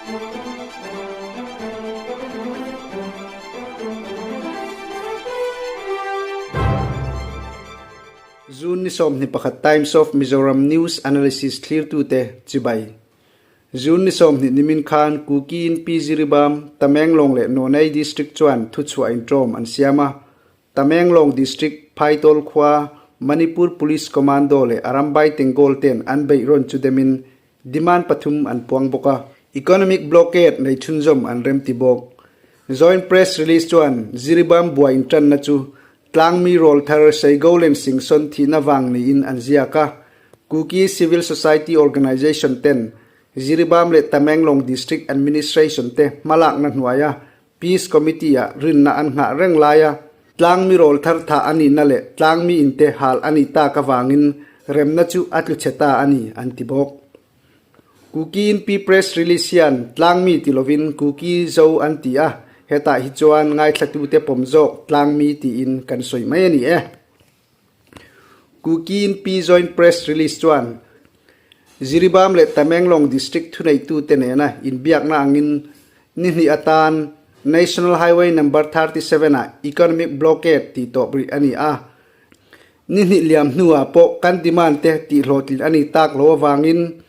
June ni 21 Times of Mizoram News Analysis thlirtute chibai. June ni 20 nimin khan Kuki in Pi Jiribam, Tamenglong leh Nonei District chuan thuchhuah inṭawm an siam a. Tamenglong District Phaitawl khua Manipur Police Commando leh Arambai Tengol ten an beih rawn chu demin demand pathum an puang bawk a. Economic blockade nei chhunzawm an remti bawk. Joint Press Release chuan Jiribam buai intanna chu tlangmi rawl thar Seigolen Singson thihna vang niin an ziak a. Kuki Civil Society Organization ten Jiribam leh Tamenglong District Administration te hmalakna hnuaia Peace Committee-ah rinna an nghah reng laia tlangmi rawl thar thah a nihna leh tlangmi inte hal a nih tak avangin remna chu a tlu chhe ta a ni, an ti bawk. Kuki Inpi Press Release hian tlangmi ti lovin Kuki Zo an ti a, hetah hi chuan ngaithlatute pawm zawk tlangmi tiin kan sawi mai a ni e. Kuki Inpi Joint Press Release chuan Jiribam leh Tamenglong District thuneitute nena inbiakna angin ni hnih atan National Highway Number 37 ah Economic Blockade tih tawp rih a ni a. Ni hnih liam hnuah pawh kan demand te tih hlawhtlin a ni tak lo avangin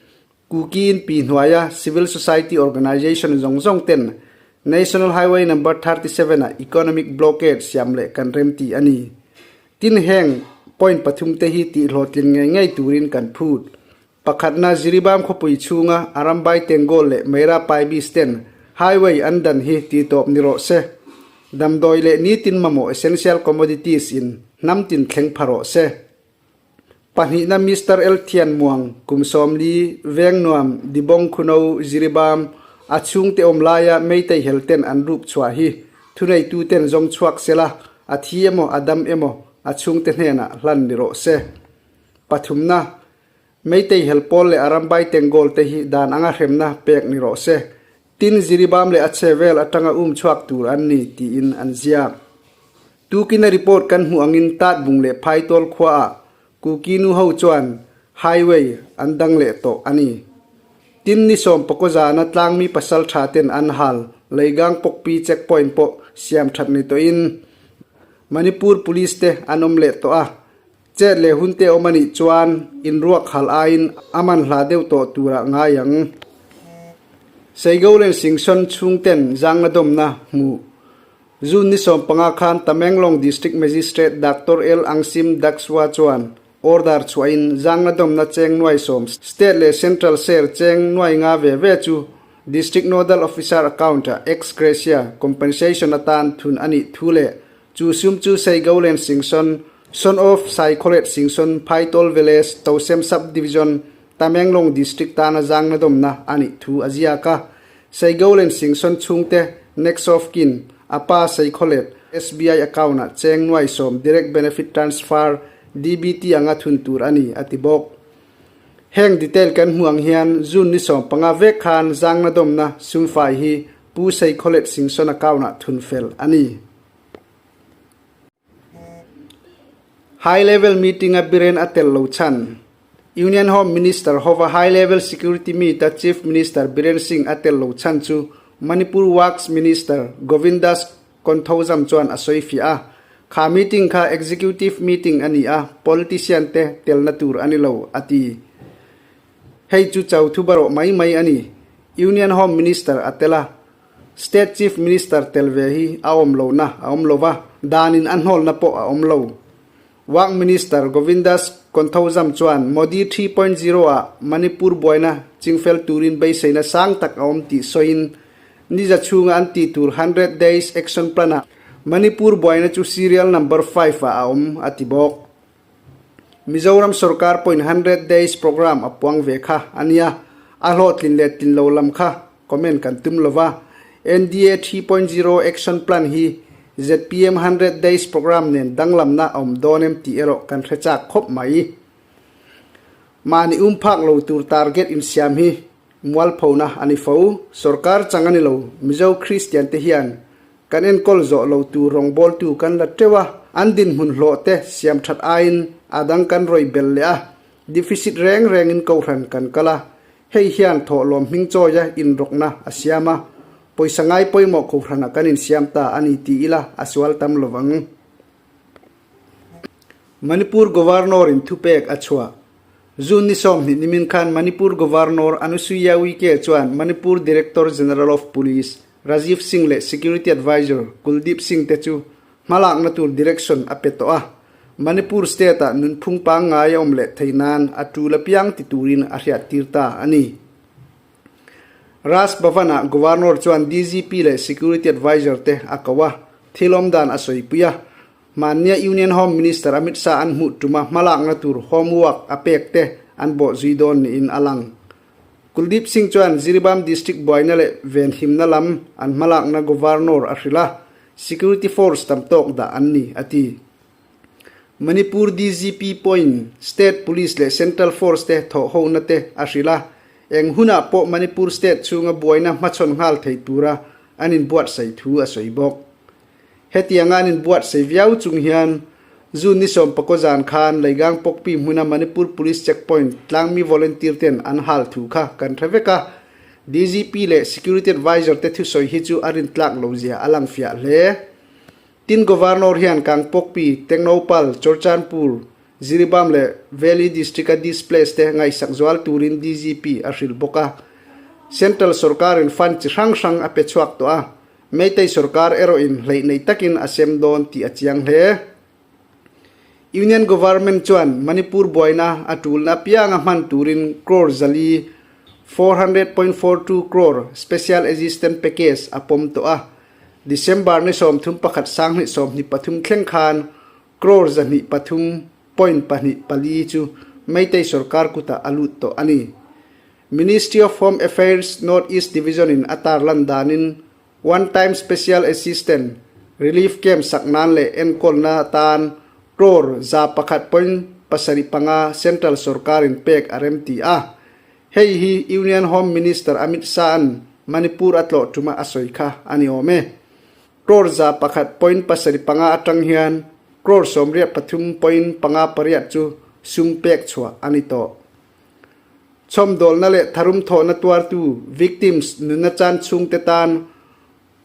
Kuki Inpi hnuaia Civil Society Organization zawng zawng ten National Highway Number 37 ah Economic Blockade siam leh kan remti a ni. Tin heng point pathum te hi tih hlawhtlin ngei ngei turin kan phut. Pakhatna Jiribam khawpui chhunga Arambai Tengol leh Meira Paibis ten highway an dan hi tih tawp ni rawh se. Damdawi leh nitin mamawh essential commodities in hnam tin thleng pha rawh se. Pahnihna Mister El Thian Muang kum 40 veng nuam Dibong Khuno Jiribam a chhungte awm laia Meitei hel ten an rup chhuah hi thuneitu ten zawng chhuak sela A thi emaw a dam emaw a chhungte hnenah hlan ni rawh se. Pathumna, Meitei helpawl leh a rambai Tenggol te hi dan anga hremna pek ni rawh se. Tin, Jiribam leh a chhe vel atanga um chhuak tur an ni tiin an ziak. Tukina report kan hmuh angin Tatbung leh Phaitawl khuaah Kuki nu ho chuan highway an dang leh tawh a ni. Tin ni sawm pakaw zana tlangmi pasal tha ten an hal Leigang Pawkpi checkpoint pawh siam that ni tawhin Manipur Police te an awm leh tawh a, chet leh hun te awm a nih chuan inruak hal aiin a man hla deuh tawh turah ngai ang. Seigolen Singson chhungten zangna dawmna hmuh June ni 15 khan Tamenglong District Magistrate Doctor L Angsim Dakswa chuan order chhuahin zangna dawmna cheng nuai sawm state leh central share cheng nuai nga ve ve chu District Nodal Officer account ah ex gratia compensation atan thun a nih thu leh chu sum chu Seigolen Singson, son of Saikholet Singson, Phaitawl Village, Tosem Sub Division, Tamenglong District tana zangna dawmna a nih thu a ziak a. Seigolen Singson chhungte next of kin, a pa Seikhawlet, SBI account ah cheng nuai sawm Direct Benefit Transfer, DBT, anga thun tur a ni, a ti bawk. Heng detail kan hmuh ang hian June ni 15 vek khan zangna dawmna sumfai hi Pu Seikhawlet Singson account ah thun fel a ni. High Level Meeting a Biren a tel lo chhan. Union Home Minister hova High Level Security Meet a Chief Minister Biren Singh a tel lo chhan chu Manipur Works Minister Govindas Konthoujam chuan a sawi fiah a. Kha meeting kha Executive Meeting a ni a, politician te telna tur a ni lo, a ti. Hei chu chau thu barawh mai mai a ni. Union Home Minister a tel a, State Chief Minister tel ve hi a awm lohna a awm lova, danin a hnawlna pawh a awm lo. Work Minister Govindas Konthoujam chuan Modi 3.0 ah Manipur buaina chingfel turin beiseina sang tak a awm tih sawiin niza chhunga an tih tur 100 Days Action Plan ah Manipur buaina chu serial number 5 ah a awm a ti bawk. Mizoram sorkar pawhin 100 Days Programme a puang ve kha a nia, a hlawhtlin leh tlin lo lam kha comment kan tum lova. NDA 3.0 Action Plan hi zpm 100 Days Programme nen danglamna a awm dawn em tih erawh kan hre chak khawp mai. Mahni um phak lo tur target insiam hi mualphona a ni fo. Sorkar chang a ni lo, Mizo Kristian te hian kan enkawl zawh lo tur rawngbawltu kan la teuh a, an dinhmun hlawh te siam that aiin a dang kan rawih belh leh a, deficit reng rengin kohhran kan kal a. Hei hian thawhlawm hming chawia inrawkna a siam a, pawisa ngai pawimawh kohhranah kan insiam ta a ni ti ila a sual tam lo vang. Manipur Governor in thupek a chhuah. June ni 20 nimin khan Manipur Governor Anusuiya Uike chuan Manipur Director General of Police Rajiv Singh leh Security Advisor Kuldeep Singh te chu hmalakna tur direction a pe tawh a, Manipur state-ah nunphung pangngai a awm leh thei nan a tul apiang ti turin a hriattir ta a ni. Raj Bhavan-ah Governor chuan DGP leh Security Advisor te a ko a, thil awmdan a sawipui a, Hmannia Union Home Minister Amit Shah an hmuh tuma hmalakna tur homework a pek te an bawh zui dawn niin a lang. Kuldeep Singh chuan Jiribam District buaina leh venhimna lam an hmalakna Governor a hrilh a, Security force tam tawk dah an ni, a ti. Manipur DGP pawhin State Police leh Central Force te thawhhona te a hrilh a, eng hunah pawh Manipur State chhunga buaina hmachhawn nghal thei tura an inbuatsaih thu a sawi bawk. Hetianga an inbuatsaih viau chung hian June ni 19 zan khan Leigang Pokpi hmuna Manipur Police Checkpoint tlangmi volunteer ten an hal thu kha kan hre vek a, DGP leh Security Advisor te thusawi hi chu a rintlak lo zia a lang fiah hle. Tin Governor hian Kangpokpi, Tengnoupal, Churchandpur, Jiribam leh Valley District-a displace te ngaihsak zual turin DGP a hrilh bawk a. Central sorkarin fund chi hrang hrang a pe chhuak tawh a, Meitei sorkar erawhin hleih nei takin a sem dawn tih a chiang hle. Union Government chuan Manipur buaina a tulna apianga hman turin crore zali, 400.42 crore, Special Assistance Package a pawm tawh a. December ni 31 2023 thleng khan crore 203.24 chu Meitei sorkar kutah a lut tawh a ni. Ministry of Home Affairs North East Division in a tarlan danin One Time Special Assistant Relief Camp sak nan leh enkawlna atan crore 100.75 Central sorkarin pek a rem ti a. Hei hi Union Home Minister Amit Shah-a'n Manipur a tlawh tuma a sawi kha a ni awm e. Crore 100.75 atang hian crore 83.58 chu sum pek chhuah a ni tawh. Chhawmdawlna leh tharum thawhna tuartu, victims, nunna chan chhungte tan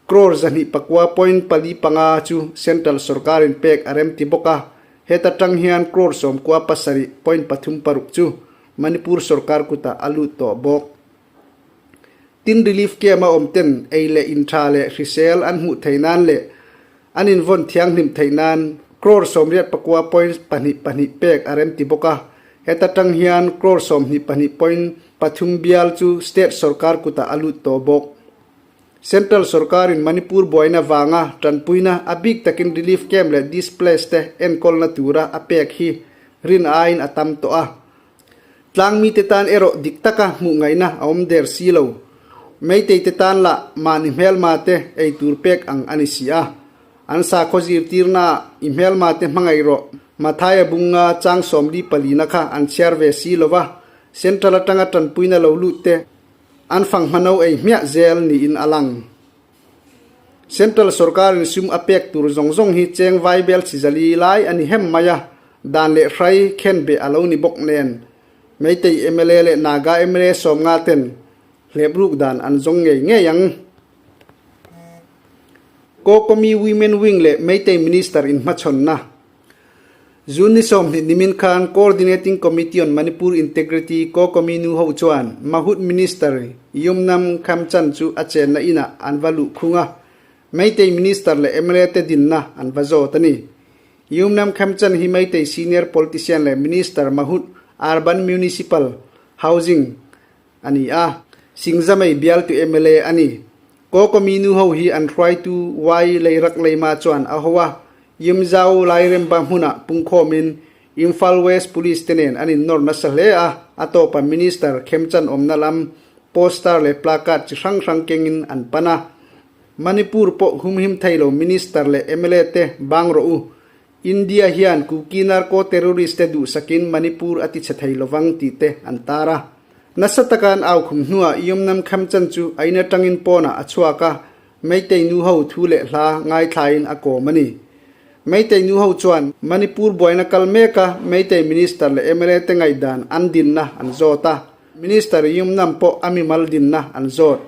crore 209.45 chu Central sorkarin pek a remti bawk a, heta tang hian crore 97.36 chu Manipur sorkar kutah a lut tawh bawk. Tin relief camp a awm ten ei leh in tha leh hrisel an hmuh theih nan leh an invawn thianghlim theih nan crore 89.22 pek a remti bawk a, heta tang hian crore 22.3 bial chu state sorkar kutah a lut tawh bawk. Central sorkarin Manipur buaina vanga tanpuina a bik takin relief camp leh displaced te enkawlna tura a pek hi rin aiin a tam tawh a. Tlang mite tan erawh dik taka hmuh ngaihna a awm der si lo. Meitei te tan lah mahni hmelma te ei tur pek ang a ni si a. An sakhaw zirtirnaah i hmelma te hmangaih rawh Mathaia bunga chang 44na kha an chhiar ve si lo va, Central atanga tanpuina lo lut te an fanghmano ei hmiah zel niin a lang. Central sorkarin sum a pek tur zawng zawng hi cheng vaibel chizali lai a ni hem mai a, dan leh hrai khen beh a lo ni bawk nen. Meitei mla leh Naga mla sawmnga ten hlepruk dan an zawng ngei ngei ang. Kokomi Women Wing leh Meitei Minister inhmachhawnna June ni 20 nimin khan Coordinating Committee on Manipur Integrity, Kokomi nu ho chuan Mahut Minister Yumnam Khamchan chu a chenna inah an va luh khung a, Meitei Minister leh mla te dinna an va zawt a ni. Yumnam Khamchan hi Meitei senior politician leh Minister Mahut Urban Municipal Housing a ni a, Singzamei bialtu mla a ni. Kokomi nu ho hi an hruaitu Y Leirak Leima chuan a ho a, Yimzau Lairemba hmunah pungkhawmin Imphal West Police te nen an innawr nasa hle a, a tawpa Minister Khemchan awmna lam poster leh placard chi hrang hrang kengin an pan a. Manipur pawh humhim thei lo Minister leh mla te bang rawh u, India hian Kuki narco terrorist te duhsakin Manipur a tichhe thei lovang tih te an tar a. Nasa taka an au khum hnuah Yumnam Khamchan chu a in atangin pawnah a chhuak a, Meitei nu ho thu leh hla ngaithlain a kawm a ni. Meitei nu ho chuan Manipur buaina kal meka Meitei Minister leh mla te ngaihdan an dinna an zawt a. Minister Yumnam pawh a mimal dinna an zawt.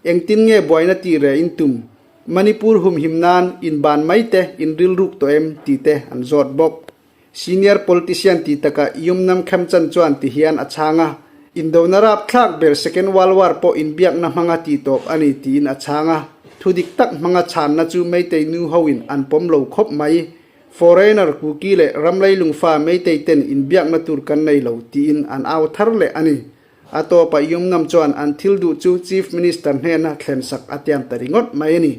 Engtin nge buaina tih reh in tum? Manipur humhim nan inban mai te in rilruk tawh em tih te an zawt bawk. Senior politician tih takah Yumnam Khemchand chuan ti hian a chhang a, Indona rapthlak ber Second World War pawh inbiakna hmanga tih tawp a ni tiin a chhang a. Thu dik tak hmanga chhanna chu Meitei nu hoin an pawm lo khawp mai. Foreigner Kuki leh Ramleilungfa Meitei ten inbiakna tur kan nei lo tiin an au thar leh a ni. A tawpah Yumnam chuan an thil duh chu Chief Minister hnena thlensak a tiam ta ringawt mai a ni.